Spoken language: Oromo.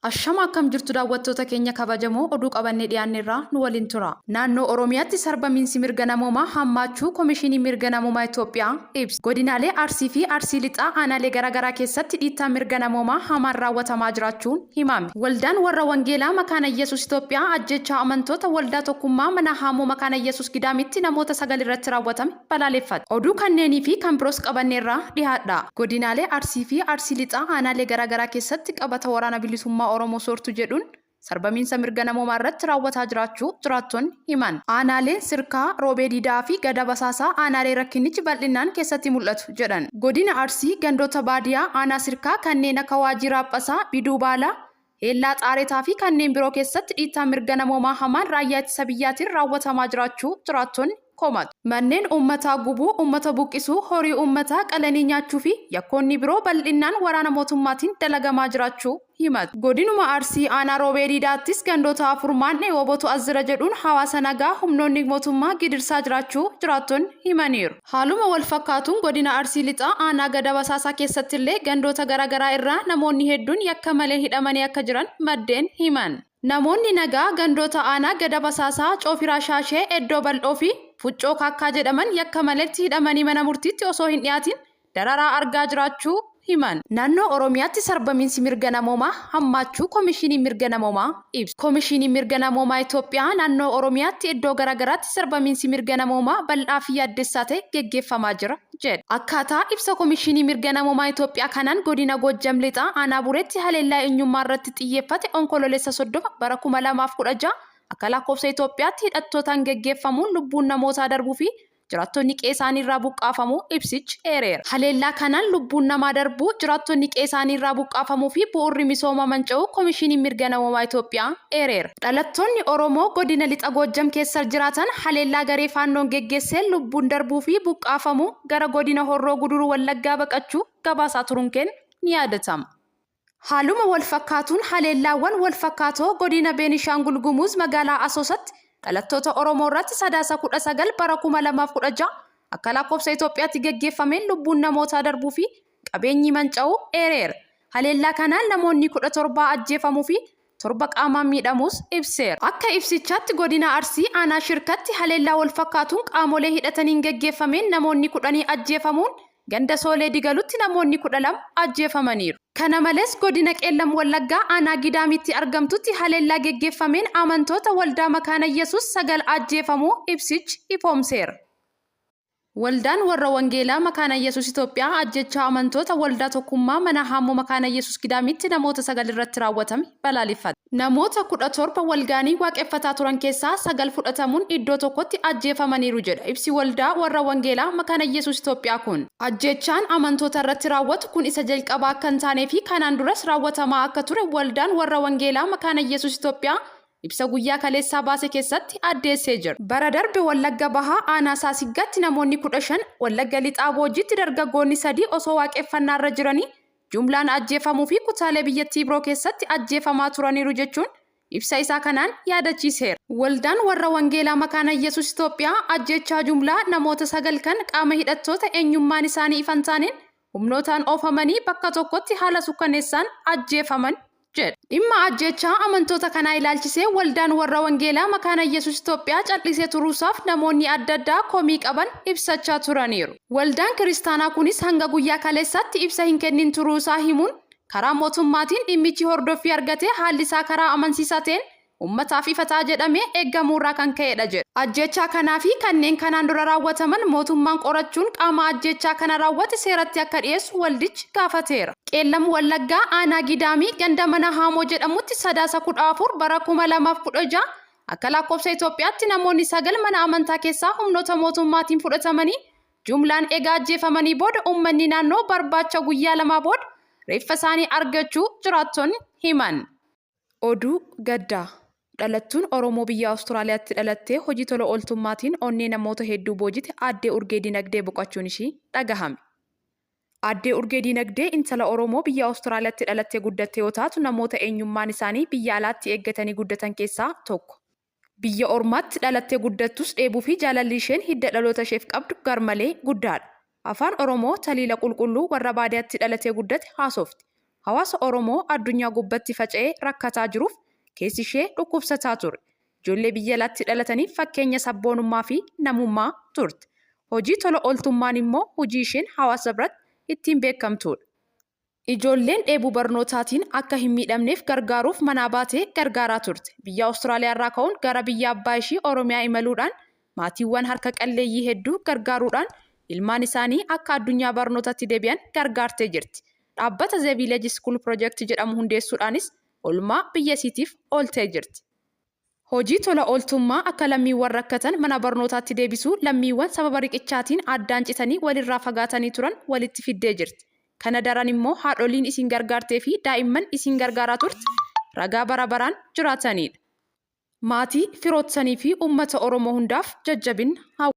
Ashama akkam jirtu daawwattoota keenya kabajamoo oduu qabannee dhiyaanneerraa nu waliin tura. Naannoo Oromiyaatti sarbamiinsi mirga namoomaa hammaachuu Komishinii Mirga Namoomaa Itoophiyaa ibse. Godinaalee Arsii fi Arsii Lixaa aanaalee garaagaraa keessatti dhiittaan mirga namoomaa hamaan raawwatamaa jiraachuun himame. Waldaan Warra Wangeelaa Makaana Iyyasuus Itoophiyaa ajjeechaa amantoota Waldaa Tokkummaa Mana Haamoo Makaana Iyyasuus Gidaamitti namoota 9 irratti raawwatame balaaleffate. Oduu kanneenii fi kan biroos qabanneerraa dhihaadhaa. Godinaalee Arsii fi Arsii Lixaa aanaalee garaagaraa keessatti qabata Waraana Bilisummaa Oromoo soortu jedhuun sarbamiinsa mirga namoomaa irratti raawwataa jiraachuu jiraattonni himan. Aanaaleen Sirkaa, Roobee Diida'aa fi Gadab Asaasaa aanaalee rakkinichi bal'innaan keessatti mul'atu jedhan. Godina Arsii gandoota baadiyaa aanaa Sirkaa kanneen akka Waajii Raaphasaa, Biduu Baalaa, Heellaa Xaaretaa fi kanneen biroo keessatti dhiittaan mirga namoomaa hamaan raayyaa ittisa biyyaatiin raawwatamaa jiraachuu jiraattonni komatu. Manneen uummataa gubuu, uummata buqqisuu, horii uummataa qalanii nyaachuu fi yakkoonni biroo bal'innaan waraana mootummaatiin dalagamaa jiraachuu himatu. Godinuma Arsii aanaa Roobee Diidaattis gandoota 4 maandhee wbo tu as jira jedhuun hawaasa nagaa humnoonni mootummaa gidirsaa jiraachuu jiraattonni himaniiru. Haaluma wal fakkaatuun godina Arsii Lixaa aanaa Gadab Asaasaa keessattillee gandoota garaagaraa irraa namoonni hedduun yakka malee hidhamanii akka jiran maddeen himan. Namoonni nagaa gandoota aanaa Gadab Asaasaa, Coofiraa Shaashee, Eddoo Bal'oo fi Fuccoo Kaakkaa jedhaman yakka maletti hidhamanii mana murtiitti osoo hin dhiyaatiin dararaa argaa jiraachuu himan. Naannoo Oromiyaatti sarbamiinsi mirga namoomaa hammaachuu Komishiiniin Mirga Namoomaa ibse. Komishiiniin Mirga Namoomaa Itoophiyaa naannoo Oromiyaatti iddoo garaagaraatti sarbamiinsi mirga namoomaa bal'aa fi yaaddessaa ta'e geggeeffamaa jira jedhe. Akkaataa ibsa Komishiinii Mirga Namoomaa Itoophiyaa kanaan Godina Goojjam Lixaa Aanaa Bureetti haleellaa eenyummaa irratti xiyyeeffate Onkololeessa 30 bara 2016 akka lakkoofsa Itoophiyaatti hidhattootaan geggeeffamuun lubbuun namootaa darbuu fi jiraattonni qe'eesaaniirraa buqqaafamuu ibsichi eereera. Haleellaa kanaan lubbuun namaa darbuu, jiraattonni qe'eesaaniirraa buqqaafamuu fi bu'uurri misoomaa manca'uu Komishiiniin Mirga Namoomaa Itoophiyaa eereera. Dhalattoonni Oromoo Godina Lixa Goojjam keessa jiraatan haleellaa garee Faannoon geggeesseen lubbuun darbuu fi buqqaafamuu gara Godina Horroo Guduruu Wallaggaa baqachuu gabaasaa turuun keenya ni yaadatama. Haaluma walfakkaatuun haleellaawwan walfakkaatoo Godina Beenishaangul Gumuz magaalaa Asoosatti dhalattoota Oromoo irratti Sadaasa 19 bara 2016 akka lakkoofsa Itoophiyaatti gaggeeffameen lubbuun namootaa darbuu fi qabeenyi manca'uu eereera. Haleellaa kanaan namoonni 17 ajjeefamuu fi 7 qaamaan miidhamuus ibseera. Akka ibsichaatti Godina Arsii Aanaa Shirkatti haleellaa walfakkaatuun qaamolee hidhataniin gaggeeffameen namoonni kudhanii ajjeefamuun ganda Soolee Digalutti namoonni 12 ajjeefamaniiru. Kana malees Godina Qeellam Wallaggaa Aanaa Gidaamiitti argamtutti haleellaa geggeeffameen amantoota Waldaa Makaana Yesuus 9 ajjeefamuu ibsichi ifoomseera. Waldaan Warra Wangeelaa Makaana Yesuus Itoophiyaa ajjeechaa amantoota Waldaa Tokkummaa Mana Haammoo Makaana Yesuus Gidaamiitti namoota 9 irratti raawwatame balaaleffate. Namoota 17 walga'anii waaqeffataa turan keessaa 9 fudhatamuun iddoo tokkotti ajjeefamaniiru jedha ibsi Waldaa Warra Wangeelaa Makaana Yesuus Itoophiyaa kun. Ajjeechaan amantoota irratti raawwatu kun isa jalqabaa akka hin taanee fi kanaan duras raawwatamaa akka ture Waldaan Warra Wangeelaa Makaana Yesuus Itoophiyaa ibsa guyyaa kaleessaa baase keessatti addeessee jira. Bara darbe Wallagga Bahaa aanaa Saasiggaatti namoonni 15, Wallagga Lixaa Boojjiitti dargaggoonni 3 osoo waaqeffannaarra jiranii jumlaan ajjeefamuu fi kutaalee biyyattii biroo keessatti ajjeefamaa turaniiru jechuun ibsa isaa kanaan yaadachiiseera. Waldaan Warra Wangeelaa Makaana Iyyasuus Itoophiyaa ajjeechaa jumlaa namoota 9 kan qaama hidhattoota eenyummaan isaanii ifa hin taaneen humnootaan oofamanii bakka tokkotti haala sukkaneessaan ajjeefaman jedhe. Dhimma ajjeechaa amantoota kanaa ilaalchisee Waldaan Warra Wangeelaa Makaana Iyyasuus Itoophiyaa cal'isee turuusaaf namoonni adda addaa komii qaban ibsachaa turaniiru. Waldaan Kiristaanaa kunis hanga guyyaa kaleessaatti ibsa hin kennin turuu isaa himuun karaa mootummaatiin dhimmichi hordoffii argatee haalli isaa karaa amansiisaa ta'een ummataaf ifa ta'a jedhamee eeggamuurraa kan ka'edha jedhe. Ajjeechaa kanaa fi kanneen kanaan dura raawwataman mootummaan qorachuun qaama ajjeechaa kana raawwate seeratti akka dhiyeessu waldichi gaafateera. Qeellam Wallaggaa aanaa Gidaamii ganda Mana Haamoo jedhamutti Sadaasa 14 bara 2016 akka lakkoofsa Itoophiyaatti namoonni 9 mana amantaa keessaa humnoota mootummaatiin fudhatamanii jumlaan ega ajjeefamanii booda uummanni naannoo barbaacha guyyaa lamaa booda reeffa isaanii argachuu jiraattonni himan. Oduu gaddaa! Dhalattuun Oromoo biyya Awustiraaliyaatti dhalattee hojii tola ooltummaatiin onnee namoota hedduu boojite Aaddee Urgee Dinagdee boqachuun ishii dhagahame. Aaddee Urgee Dinagdee intala Oromoo biyya Awustiraaliyaatti dhalattee guddatte yoo taatu namoota eenyummaan isaanii biyya alaatti eeggatanii guddatan keessaa tokko. Biyya ormaatti dhalattee guddattus dheebuu fi jaalalli isheen hidda dhaloota isheef qabdu garmalee guddaadha. Afaan Oromoo taliila qulqulluu warra baadiyaatti dhalatee guddate haasofti. Hawaasa Oromoo addunyaa gubbatti faca'ee rakkataa jiruuf keessi ishee dhukkubsataa ture. Ijoollee biyya alaatti dhalataniif fakkeenya sabboonummaa fi namummaa turte. Hojii tola ooltummaan immoo hojii isheen hawaasa biratti ittiin beekamtudha. Ijoolleen dheebuu barnootaatiin akka hin miidhamneef gargaaruuf manaa baatee gargaaraa turte. Biyya Awustiraaliyaa irraa ka'uun gara biyya abbaa ishii Oromiyaa imaluudhaan maatiiwwan harka qalleeyyii hedduu gargaaruudhaan ilmaan isaanii akka addunyaa barnootatti deebi'an gargaartee jirti. Dhaabbata The Village School Project jedhamu hundeessuudhaanis oolmaa biyya isiitiif ooltee jirti. Hojii tola ooltummaa akka lammiiwwan rakkatan mana barnootaatti deebisuu, lammiiwwan sababa riqichaatiin addaan citanii walirraa fagaatanii turan walitti fiddee jirti. Kana daran immoo haadholiin isin gargaartee fi daa'imman isin gargaaraa turte ragaa bara baraan jiraatanidha. Maatii, firoottanii fi uummata Oromoo hundaaf jajjabina hawwa.